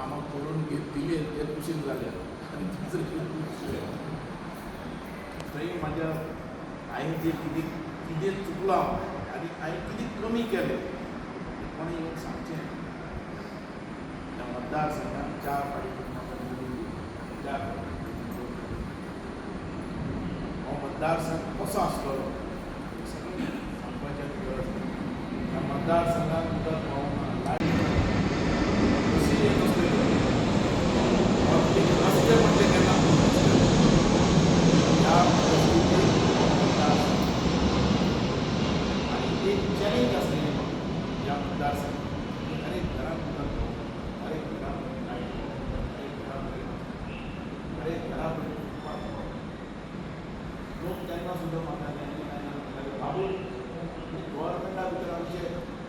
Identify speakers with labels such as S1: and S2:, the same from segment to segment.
S1: कामां करून घेतिल्ली ते कुशीन जाले आनी दुसरे थंय म्हाज्या हांवें जे कितें कितें चुकलां हांव आनी हांवें कितें कमी केलें तें कोणें येवन सांगचें. त्या मतदारसंघात 4 फावटी म्हाका निवडून दिलो, 4 फावटी. हो मतदारसंघ कसो आसतलो सगळें सांगपाची गरज ना. ह्या मतदारसंघात उदक पावना, लायट बसी येत आसलेल्यो, रस्ते म्हटले केन्ना ह्या परिस्थितीत हो मतदारसंघ आनी एक चॅलेंज आसलेली म्हाका ह्या मतदारसंघात की हर एक घरात उदक पावना, हर एक घरात लायट पावना, हर एक घरात हर एक घरा कडेन फुटपाथ पावना. लोक तेन्ना सुद्दां म्हाका 99 म्हणटाले, बाबू, गव्हर्मेंटा भितर आमचे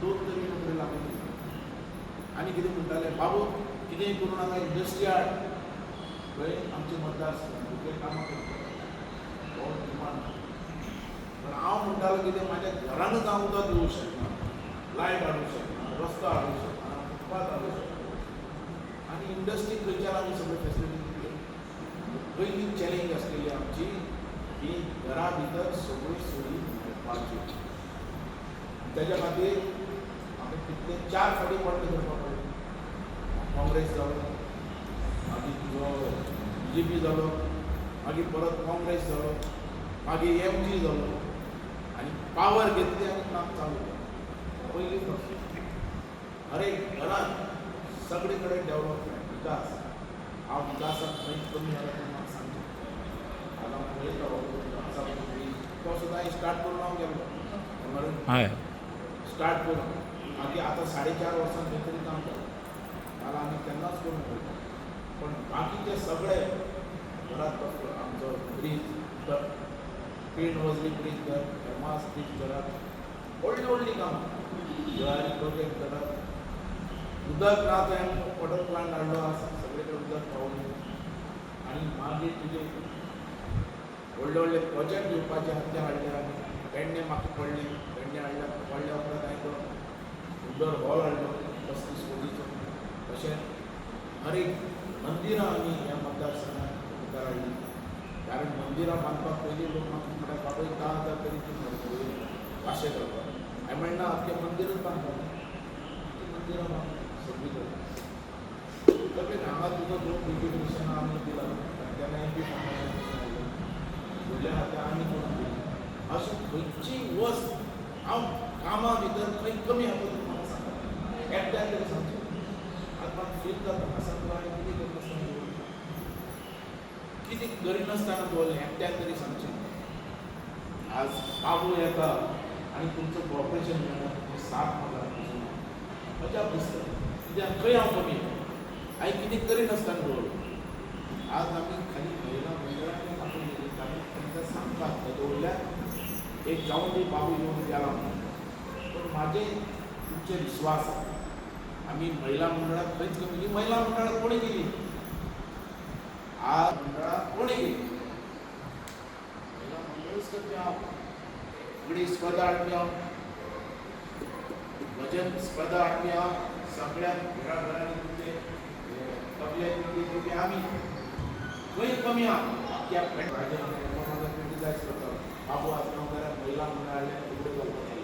S1: 2 तरी नोकरी लागली. आनी कितें म्हणटाले, बाबू, कितेंय करूं नाका, इंडस्ट्री हाड. थंय आमचे मतदारसंघात तुगे कामां करता हो डिमांड. पण हांव म्हणटालो कितें, म्हाज्या घरानूच हांव उदक दिवंक शकना, लायट हाडूंक शकना, रस्तो हाडूंक शकना, फुटपाथ हाडूंक शकना आनी इंडस्ट्री खंयच्यान आमी सगळे फेसिलिटी दितले? पयली चॅलेंज आसलेली आमची की घरा भितर सगळ्यो सोयी मेळपाच्यो. तेज्या खातीर आमी कितले 4 फावटी पडले करपा पडले. काँग्रेस जालो, मागीर तुजो बीजेपी जालो, मागीर परत काँग्रेस जालो, मागीर एमजी जालो आनी पावर घेतली आनी काम चालू केलें. पयली प्रश्न, हर एक घरात सगळे कडेन डेव्हलपमेंट, विकास. हांव विकासाक खंय कमी जाला तें म्हाका सांगचें. आतां हांव पळयता हो आसा ब्रीज, तो सुद्दां हांवें स्टार्ट करून हांव गेल्लो मरे. स्टार्ट करून मागीर आतां 4.5 वर्सां खंय तरी काम जालां, नाल्यार आमी केन्नाच करूंक वयता. पण बाकीचे सगळे घरात बसलो आमचो ब्रीज तर पेण वजली ब्रीज धर, हेमास ब्रीज धरात, व्हडलीं व्हडलीं कामां, जळारी प्रोजेक्ट धरात. उदक ना थंय आमी वॉटर प्लांट हाडलो, आसा सगळे कडेन उदक पावलें. आनी मागीर तुजे व्हडले व्हडले प्रोजेक्ट येवपाचे आहा ते हाडले आमी. पेडणे म्हाका पडलें, पेडणे हाडल्या पडल्या उपरांत हांवें तो इन्डोर हॉल हाडलो 35 कोटीचो. तशेंच हर एक मंदिरां आमी ह्या मतदारसंघात मुखार हाडली, कारण मंदिरां बांदपाक पयलीं लोक म्हाका म्हणटा, बाबा, 10,000 तरी ती वाशे घालपाक. हांवें म्हणलें, ना, अख्खें मंदिरूच बांदपाक. ती मंदिरां बांदली सगळी कडेन सगळे. हांगा तुजो 2 ब्युटिफिकेशनां आमी दिला, तेन्ना एमपी हाडलो, फुडल्या खातीर आमी करून दिली. अशी खंयचीय वस्त हांव कामां भितर खंय कमी आसा तुमी म्हाका सांगा, एकट्यान तरी सांगचें. आतां म्हाका फील जाता आसा, तुका हांवें कितें करिनासतना दवरलें, कितें करिनासतना दवरलें, एकट्यान तरी सांगचें. आज बाबू येता आनी तुमचो कॉपरेशन मेळना, तुमची साथ म्हाका दिसना, अजाप दिसता. कित्याक खंय हांव कमी, हांवें कितें करिनासतना दवरलें? आज आमी खाली महिला मंडळान आपूण आमी तांकां सांगतात थंय दवरल्यार एक जावन दी, बाबू येवन गेला म्हणून. पण म्हाजे तुमचेर विश्वास आसा. आमी महिला मंडळाक खंयच कमी न्ही. महिला मंडळाक कोणी केली? आज मंडळाक कोणी केली? महिला मंडळच करपी हांव. फुगडी स्पर्धा हाडपी हांव, भजन स्पर्धा हाडपी हांव, सगळ्या घराघरांनी तुमचे तबले बिबले दिवपी आमी. खंय कमी आहा? अख्ख्या म्हाका क्रिटिसायज करतालो, बाबू आजगांवकाराक महिला मंडळ हाडलें, फुगडी घालपाक जाय.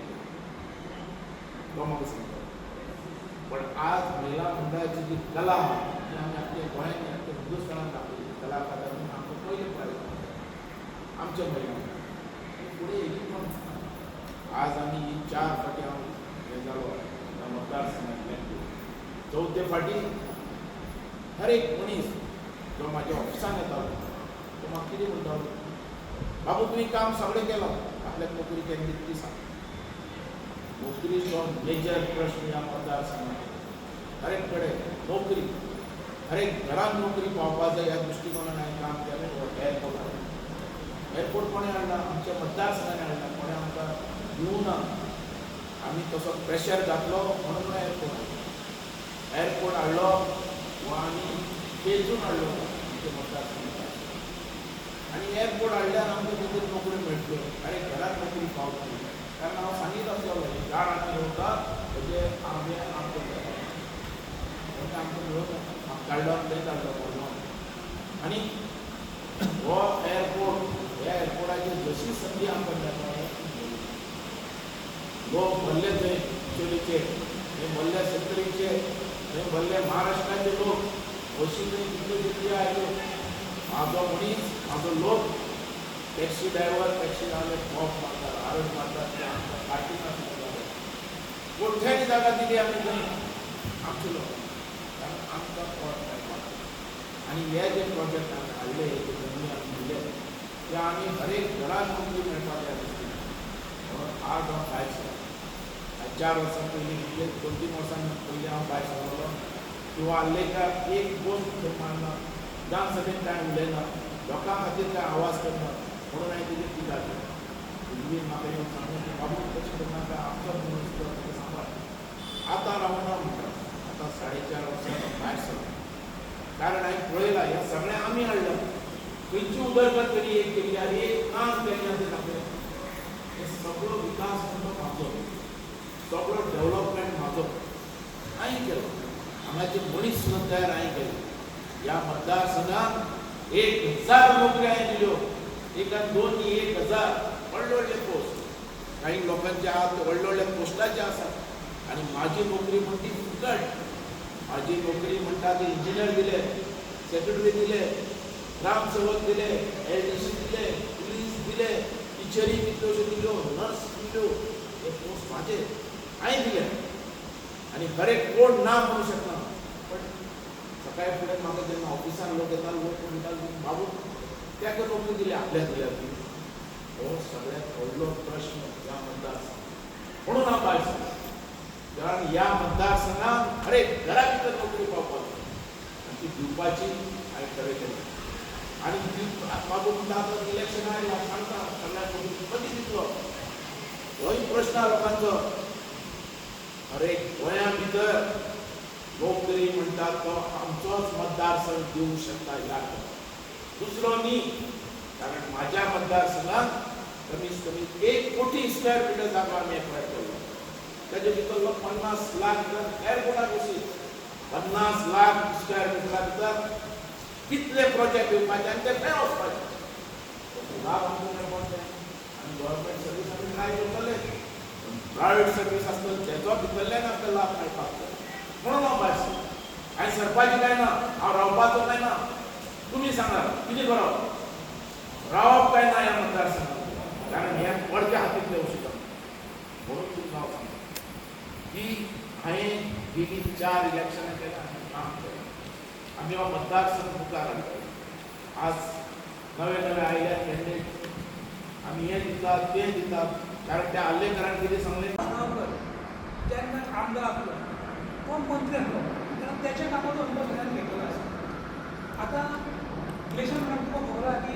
S1: तो म्हाका सांगता. पण आज महिला मंडळाची जी कला आहा ती आमी आख्या गोंयांनी, आख्या हिंदुस्थानात दाखयली. कला अकादमीन आमकां पयलें प्रायज आमच्या महिला मंडळाक. फुडें हेजी पण आज आमी ही 4 फावटी हांव हें जालो ह्या मतदारसंघांतल्यान. चवथे फावटी हर एक मनीस जो म्हाज्या ऑफिसान येतालो तो म्हाका कितें म्हणटालो, बाबू, तुवें काम सगळें केलां, आपल्याक नोकरी केन्ना दितली सांग. नोकरीचो मेजर प्रश्न ह्या मतदारसंघात. हर एक कडेन नोकरी, हर एक घरान नोकरी पावपा जाय ह्या दृश्टिकोनान हांवें काम केलें. हो एअरपोर्ट हाडला. एअरपोर्ट कोणें हाडला? आमच्या मतदारसंघांनी हाडला. कोणें आमकां दिवना, आमी तसो प्रेशर घातलो म्हणून एअरपोर्ट हाडलो. एअरपोर्ट हाडलो हो आमी खेचून हाडलो आमच्या मतदारसंघात. आनी एअरपोर्ट हाडल्यार आमकां खंय नोकरी मेळटल्यो, आनी घरात नोकरी पावतली. कारण हांव सांगीत आसलेलो, झाड आमी रोवतात तेजे आंबे आमकां मेळटा, आमकां मेळूंक काडलो आनी थंय धाडलो मडगांव. आनी हो एअरपोर्ट, ह्या एअरपोर्टाचेर जशी संदी आमकां मेळटा, लोक भरले थंय चिचोलीचे, थंय भरले सत्तरीचे, थंय भरले महाराष्ट्राचे लोक, अशी थंय कितल्यो कितल्यो आयल्यो. म्हाजो मनीस, म्हाजो लोक, टॅक्सी ड्रायव्हर टॅक्सी रावले, बॉम्ब मारतात, आरड मारतात ते आमकां पार्किंग आसता. कोठ्यानी जागा दिली आमी थंय आमचे लोक, कारण आमकां पोट मेळपाक. आनी हे जे प्रोजेक्ट आमी हाडले, जे जमनी आमी दिले, ते आमी हरेक घरात नोकरी मेळपाक ह्या दृश्टीन. म्हणून आज हांव भायर सरलो. आज 4 वर्सां पयलीं, म्हणजे 2-3 वर्सां पयलीं हांव भायर सरलो किंवा आर्लेकार एक गोश्ट थंय मारना, विधानसभेत कांय उलयना, लोकां खातीर कांय आवाज करना, म्हणून हांवें तेजेर टिका केली. तेजी म्हाका येवन सांगलें की बाबू तशें करनाका, आमचोच मनीस तो, ताका सांबाळ. आतां रावना म्हणटा, आतां 4.5 वर्सां हांव भायर सरलो, कारण हांवें पळयलां हें सगळें आमी हाडलां. खंयची उदरगत तरी एक केली आनी एक काम केलें तें दाखय. हे सगळो विकास म्हणटा म्हाजो, सगळो डेव्हलपमेंट म्हाजो, हांवें केलो. हांगाचे मनीस सुद्दां तयार हांवें केले. ह्या मतदारसंघात 1000 नोकरी हांवें दिल्यो, एक आनी दोन न्ही, 1000. व्हडले व्हडले पोस्ट काही लोकांचे आहात, ते व्हडले व्हडले पोस्टाचे आसात. आनी म्हाजी नोकरी म्हणटा ती फुकट. म्हाजी नोकरी म्हणटा ती इंजिनियर दिले, सेक्रेटरी दिले, ग्रामसेवक दिले, एलडीसी दिले, पुलीस दिले, टिचरी कितल्योश्यो दिल्यो, नर्स दिल्यो. हे पोस्ट म्हाजे, हांवें दिले. आनी हरेक कोण ना म्हणू शकना. पण सकाळी फुडें म्हाका जेन्ना ऑफिसान लोक येता, लोक म्हणटा, बाबू ताका नोकरी दिली, आपल्याक दिल्या ती. हो सगळ्यात व्हडलो प्रश्न ह्या मतदारसंघात. म्हणून हांव भायर सरलो, कारण ह्या मतदारसंघात हरेक घरा भितर नोकरी पावपाक जाय आनी ती दिवपाची हांवें ठरयलें. आनी ती बाबू म्हणटा, आतां इलेक्शन आयला, सांगता सगळ्यांक नोकरी कधी दितलो? होय प्रश्न आहा लोकांचो. हरेक गोंया भितर नोकरी म्हणटात तो आमचोच मतदारसंघ दिवंक शकता ह्या, दुसरो न्ही. कारण माझ्या मतदारसंघात कमीत कमी 1 कोटी स्क्वेअर मिटर जागा आमी एक्वायर केल्लो. ताजे भितरलो 50 लाख एअरपोर्टाक वशी. 50 लाख स्क्वेअर मिटरा भितर कितले प्रोजेक्ट येवपाचे आनी ते खंय वचपाचे, ताचो लाभ आमकां मेळपाक जाय. आनी गव्हर्मेंट सर्वीस आमी ट्राय करतले, प्रायवेट सर्वीस आसतली तेजो भितरल्यान आमकां लाभ मेळपाक जाय. म्हणून हांव भायर सरलो. हांवें सरपाचें काय ना, हांव रावपाचो काय ना, तुमी सांगा कितें करप, रावप काय ना ह्या मतदारसंघात, कारण हें पडद्या हातींतलें वस्तू. म्हणून तुमकां हांव सांगता की हांवें गेली 4 इलेक्शनां केल्या आनी काम केलें. आमी हो मतदारसंघ मुखार हाडलो. आज नवे नवे आयल्यात कॅन्डिडेट, आमी हें दितात, तें दितात, कारण त्या आर्लेकरान कितें सांगलें.
S2: गांवकर जेन्ना आमदार आसलो, तो मंत्री आसलो, तेन्ना तेच्या कामाचो अनुभव सगळ्यांनी घेतलेलो आसा. आतां इलेक्शन म्हणल्यार तुमकां खबर आहा की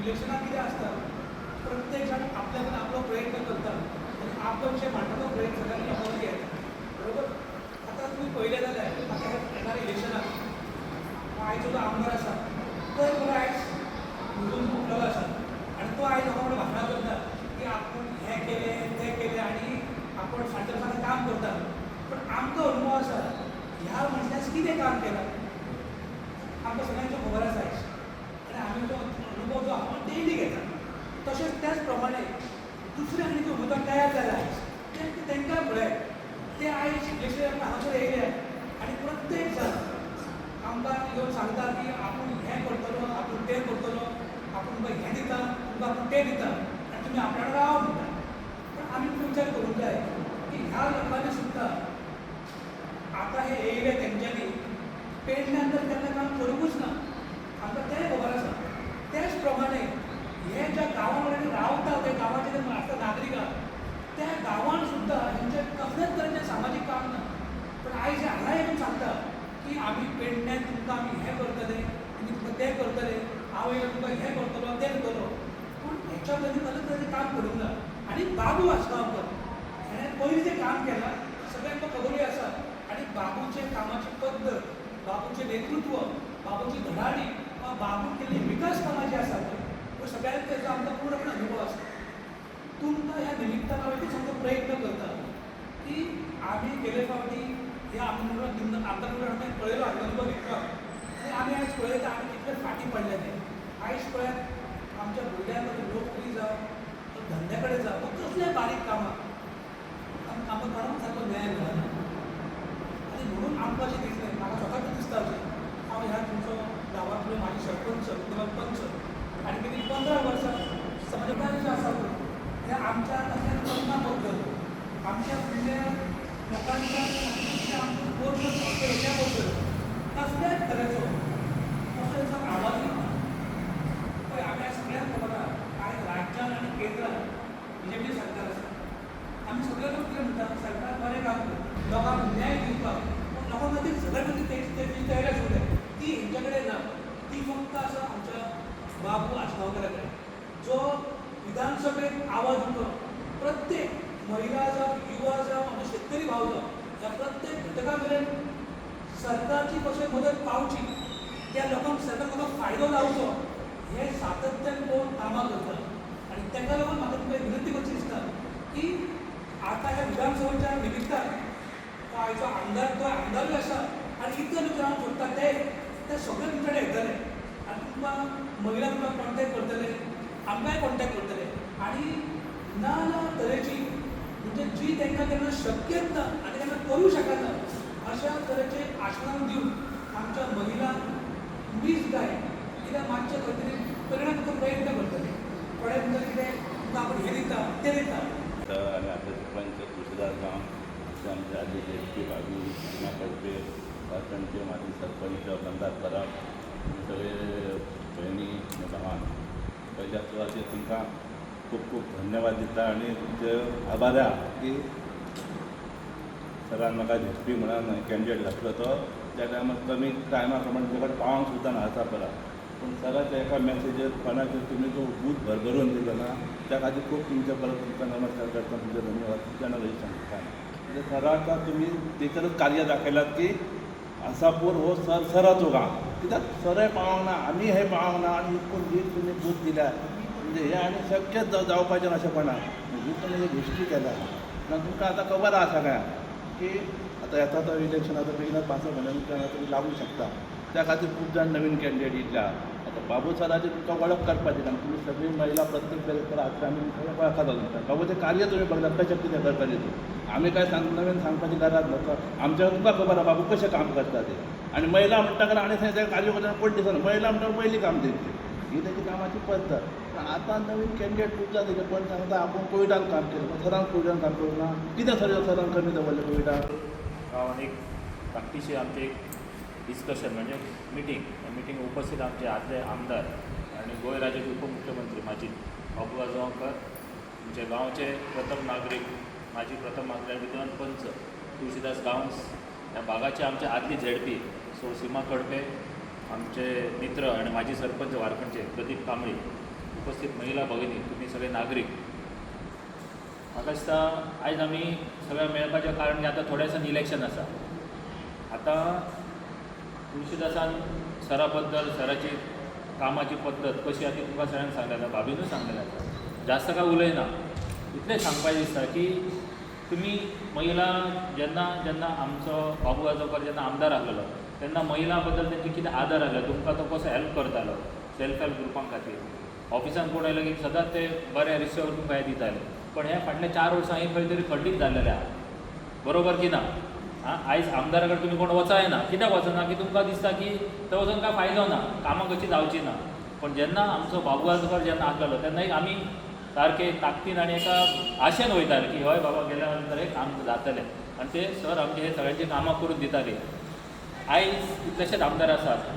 S2: इलेक्शनाक कितें आसता, प्रत्येक जाण आपल्या कडेन आपलो प्रयत्न करता आनी आपलो विशय मांडपाचो प्रयत्न सगळ्यांनी लोकांक घेता, बरोबर. आतां तुमी पळयलें जाल्यार आतां ह्या येणाऱ्या इलेक्शनाक आयचो जो आमदार आसा तो एक बरो आयज निवडून उठलेलो आसा आनी तो आयज लोकां कडेन भाशणां करता की आपूण हें केलें, तें केलें आनी आपण 4.5 वर्सांनी काम करता. पण आमकां अनुभव आसा, ह्या मनशान कितें काम केलां आमकां सगळ्यांच्यो खबर आसा आयज. आनी आमी तो अनुभव जो आहा तो डेली घेता. तशेंच त्याच प्रमाणे दुसरे आनी जे उमेदवार तयार जाले आयज, ते तांकां पळय, ते आयज इलेक्शन हांगासर येयले आनी प्रत्येक जाण आमकां येवन सांगता की आपूण हें करतलो, आपूण तें करतलो, आपूण तुमकां हें दिता, तुमकां आपूण तें दिता आनी तुमी आपल्या राव म्हणटा. पण आमी विचार करूंक जाय की ह्या लोकांनी सुद्दां आतां हे येयले, तेंच्यांनी पेडण्यान तर केन्ना काम करूंकूच ना, आमकां तेंय खबर आसा. त्याच प्रमाणे हे ज्या गांवां रावता, त्या गांवाचे जे आसता नागरिकां, त्या गांवान सुद्दां हेंचें कसलेच तरेचें सामाजीक काम ना. पण आयज हे हांगा येवन सांगता की आमी पेडण्यान तुमकां आमी हें करतले, आमी तुमकां तें करतले, हांव येवन तुमकां हें करतलो, तें करतलो. पूण हेच्या पयलीं कसलेच तरेचें काम करूंक ना. आनी बाबू आसगांवकर हेणें पयलीं जें काम केलां सगळ्यांक खबरूय आसा. आनी बाबूचे कामाची पद्दत, बाबूचें नेतृत्व, बाबूची धडाडी वा बाबून केल्ली विकास कामां जी आसा पळय, त्यो सगळ्यांक तेजो आमकां पूर्णपणे अनुभव आसा. तुमकां ह्या निमित्तान हांव एकूच सांगचो प्रयत्न करता की आमी गेले फावटी ह्या आमदार आमदार पळयलो, आमी अनुभव घेतलो. आमी आयज पळयता आमी कितले फाटीं पडले ते. आयज पळयात आमच्या भुरग्यांक नोकरी जावं, धंद्या कडेन जावं, कसले बारीक कामां आमकां कोणाक सारको न्याय मेळना. आनी म्हणून आमकां अशें दिसलें, म्हाका स्वताक दिसता अशें, हांव ह्या तुमचो गांवांतलो म्हाजी सरपंच, विद्यमान पंच आनी गेली 15 वर्सां समाजान जे आसा पळय हे आमच्या कसल्या प्रस्ना बद्दल, आमच्या फुडल्या लोकांच्या आमच्या पूर्ण हेच्या बद्दल कसल्याच तरेचो कसो तेंचो आवाज ना. पळय आमी सगळ्यांक खबर आहा, आयज राज्यान आनी केंद्रान बीजेपी सरकार आसा. आमी सगळे लोक कितें म्हणटा, सरकार बरें काम करता, लोकांक न्याय दिवपाक, पूण लोकां खातीर झगडपाची तेजी तयारी आसूंक जाय, ती हेंच्या कडेन ना. ती फक्त आसा आमच्या बाबू आजगांवकारा कडेन, जो विधानसभेत आवाज उठोवन प्रत्येक महिला जावं, युवा जावं, आमचो शेतकरी भाव जावं, ह्या प्रत्येक घटका मेरेन सरकारची कशें मदत पावची, त्या लोकांक सरकार कसो फायदो जावचो, हे सातत्यान पळोवन कामां करता. आनी ताका लागून म्हाका तुमकां विनंती करची दिसता की आतां ह्या विधानसभेच्या निमित्तान तो आयचो आमदार, तो आमदारूय आसा आनी इतले लोक रावंक सोदता ते ते सगळे तुमचे कडेन येतले आनी तुमकां महिला तुमकां कॉन्टेक्ट करतले, आमकांय कॉन्टेक्ट करतले आनी ना ना तरेची म्हणजे जी तांकां केन्ना शक्यच ना आनी केन्ना करूं शकना अशा तरेचे आश्वासन दिवन आमच्या महिलांक मीस गायड कित्याक मातशें खंय तरी परिणाम करूंक प्रयत्न करतले. थोडे म्हणटले कितें तुमकां आपूण हें दिता तें दिता.
S3: आनी आतांचे पंच तुळशीदास गांव, आमचे आदले जेपी बाबू, सीमा खडपे, पाटणचे माजी सरपंच मंदार परब, सगळे भयणी आनी भावान, पयल्या सुवातेर तुमकां खूब खूब धन्यवाद दिता आनी तुमचे आभार आहा की सरान म्हाका झेडपी म्हणून कॅन्डिडेट घातलो तो त्या टायमार कमी टायमा प्रमाणे तुमचे कडेन पावोंक सुद्दां ना आसा परा, पूण सराच्या एका मॅसेजीर फोनाचेर तुमी जो बूथ भरभरून दिलो ना त्या खातीर खूब तुमच्या परत तुमकां नमस्कार करता, तुमचे धन्यवाद तुमच्या नांव सांगता. म्हणजे सराचा तुमी तेचेरच कार्य दाखयलात की आसापूर हो सर सराचो गांव, कित्याक सरय पावोंक ना, आमी हे पावोंक ना आनी इतकून लीड तुमी बूथ दिल्या म्हणजे हें आनी शक्यच जावपाचें ना अशें कोणा. ही तुमी गोश्टी केल्या ना तुमकां आतां खबर आसा सगळ्यांक की आतां येता तो इलेक्शन आतां बेगीनच 5 म्हयन्या मुखार तुमी लागूंक शकता. त्या खातीर खूब जाण नवीन कॅन्डिडेट येयल्या. आतां बाबू सराची तुमकां वळख करपाची ना, तुमी सगळी महिला प्रत्येक तरेकवार आसता आमी सगळें वळखात तुमकां. बाबूचें कार्य तुमी बघला कशें कितें करपाचें तें आमी काय सांग नवीन सांगपाची गरज ना, आमच्या तुमकां खबर आसा बाबू कशें काम करता तें. आनी महिला म्हणटा कारण आनी थंय कार्य करतना कोण दिसना, महिला म्हणटा पयलीं काम तेंचें, ही तेजी कामाची पद्दत. पण आतां नवीन कॅन्डिडेट खूब जाण दिले, कोण सांगता आपूण कोविडान काम केलें, पण सरान कोविडान काम करूंक ना, कितें सर सरान कमी दवरलें कोविडान.
S4: गांवांत एक धाकटीशी आमची एक डिस्कशन म्हणजे मिटींग, त्या मिटींग उपस्थित आमचे आदले आमदार आनी गोंय राज्याचे उपमुख्यमंत्री माजी बाबू आजगांवकर, आमचे गांवचे प्रथम नागरीक माजी प्रथम नागरीक विद्वान पंच तुळशीदास गांवस, ह्या भागाचे आमचे आदली झेडपी सो सीमा खडपे, आमचे मित्र आनी माजी सरपंच वारखंडचे प्रदीप कांबळी, उपस्थित महिला भगिनी, तुमी सगळे नागरीक, म्हाका दिसता आयज आमी सगळ्या मेळपाचें कारण की आतां थोड्या दिसांनी इलेक्शन आसा. आतां तुळशीदासान सरा बद्दल सराची कामाची पद्दत कशी आसा ती तुमकां सगळ्यांक सांगलें आसा, भाभीनूय सांगलेलें आसा. जास्त काय उलयना, इतलें सांगपाचें दिसता की तुमी महिला जेन्ना जेन्ना आमचो बाबू आजगांवकर जेन्ना आमदार आसलेलो तेन्ना महिला बद्दल तेंचे कितें आदर आसलो, तुमकां तो कसो हेल्प करतालो सेल्फ हेल्प ग्रुपां खातीर, ऑफिसान कोण आयलो की सदांच ते बरें रिसिव तुमकां हें दिताले. पण हे फाटल्या 4 वर्सां हें खंय तरी खंडीत जाल्लेलें आहा, बरोबर की ना? आं, आयज आमदारा कडेन तुमी कोण वचाय ना, कित्याक वचना की तुमकां दिसता की थंय वचून कांय फायदो ना, कामां कशीं जावचीं ना. पण जेन्ना आमचो बाबू आजगांवकर जेन्ना आसलेलो तेन्ना एक आमी सारके ताकदीन आनी एका आशेन वयताले की हय बाबा गेल्या नंतर हें काम जातलें, आनी ते सर आमचे हे सगळ्यांची कामां करून दिताले. आयज कितलेशेच आमदार आसात,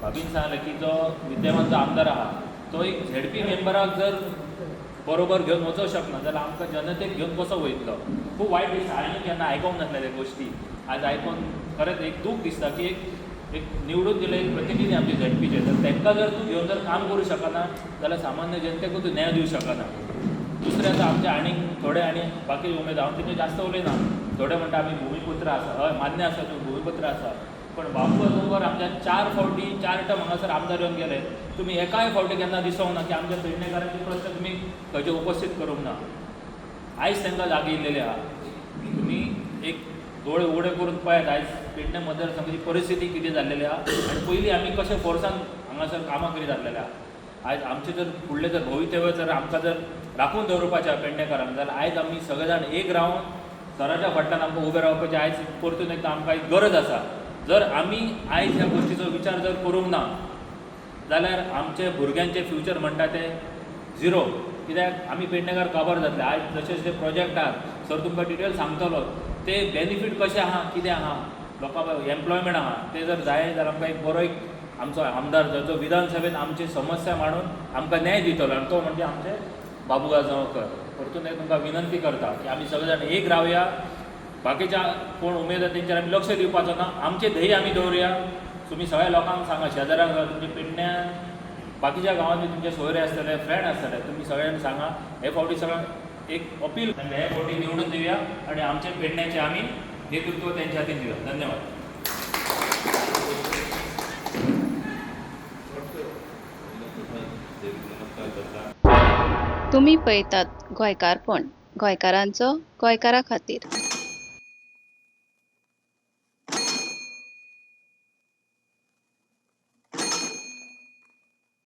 S4: भाभीन सांगलें की जो विद्यमान जो आमदार आहा तो एक झेडपी मेंबराक जर बरोबर घेवन वचोंक शकना जाल्यार आमकां जनतेक घेवन कसो वयतलो. खूब वायट दिसता, हांवें केन्ना आयकोंक नासलें त्या गोश्टी, आयज आयकोन खरेंच एक दूख दिसता की एक निवडून दिले एक प्रतिनिधी आमचे झेडपीचे, तर तांकां जर तूं घेवन जर काम करूं शकना जाल्यार सामान्य जनतेकूय तूं न्याय दिवं शकना. दुसरें आतां आमचे आनीक थोडे आनी बाकी उमेद हांव तेंचे जास्त उलयना, थोडे म्हणटा आमी भुमिपुत्र आसा, हय मान्य आसा तूं भुमिपुत्र आसा, पण बाबू आजगांवकर आमच्या 4 फावटी 4 टर्म हांगासर आमदार येवन गेले, तुमी एकाय फावटी केन्ना दिसोंक ना की आमच्या पेडणेकारांचे प्रश्न तुमी खंयचे उपस्थित करूंक ना. आयज तांकां जागी येयलेली आहा, तुमी एक दोळे उगडे करून पळयात आयज पेडणे मतदारसंघाची परिस्थिती कितें जाल्लेली आहा आनी पयलीं आमी कशें फोर्सान हांगासर कामां करीत आसलेले आहा. आयज आमचें जर फुडलें जर भवितव्य जर आमकां जर राखून दवरपाचें आहा पेडणेकारांक जाल्यार आयज आमी सगळे जाण एक रावन सराच्या फाटल्यान आमकां उबें रावपाचें आयज परतून एकदां आमकां एक गरज आसा. जर आमी आयज ह्या गोश्टीचो विचार जर करूंक ना जाल्यार आमचे भुरग्यांचें फ्युचर म्हणटा तें झिरो. कित्याक आमी पेडणेकार काबार जातले. आयज जशे जशे प्रोजेक्ट आहात सर तुमकां डिटेल सांगतलो ते बेनिफीट कशें आहा कितें आहा लोकांक एम्प्लॉयमेंट आहा तें जर जाय जाल्यार आमकां एक बरो एक आमचो आमदार जाय जो विधानसभेन आमची समस्या मांडून आमकां न्याय दितलो आनी तो म्हणजे आमचे बाबू गाजगांवकर. परतून एक तुमकां विनंती करता की आमी सगळे जाण एक रावया, बाकीच्या कोण उमेदवार तेंचेर आमी लक्ष दिवपाचो ना, आमचें ध्येय आमी दवरुया. तुमी सगळ्या लोकांक सांगा, शेजाऱ्यांक सांगा, तुमच्या पेडण्यां बाकीच्या गांवांनी तुमचे सोयरे आसतले, फ्रेंड आसतले, तुमी सगळ्यांनी सांगा. हे फावटी सगळ्यांक एक अपील, हे फावटी निवडून दिवया आनी आमचे पेडण्याचे आमी नेतृत्व त्यांच्या हातीन दिवया. धन्यवाद.
S3: नमस्कार करता.
S5: तुमी पळयतात गोंयकारपण, गोंयकारांचो गोंयकारा खातीर.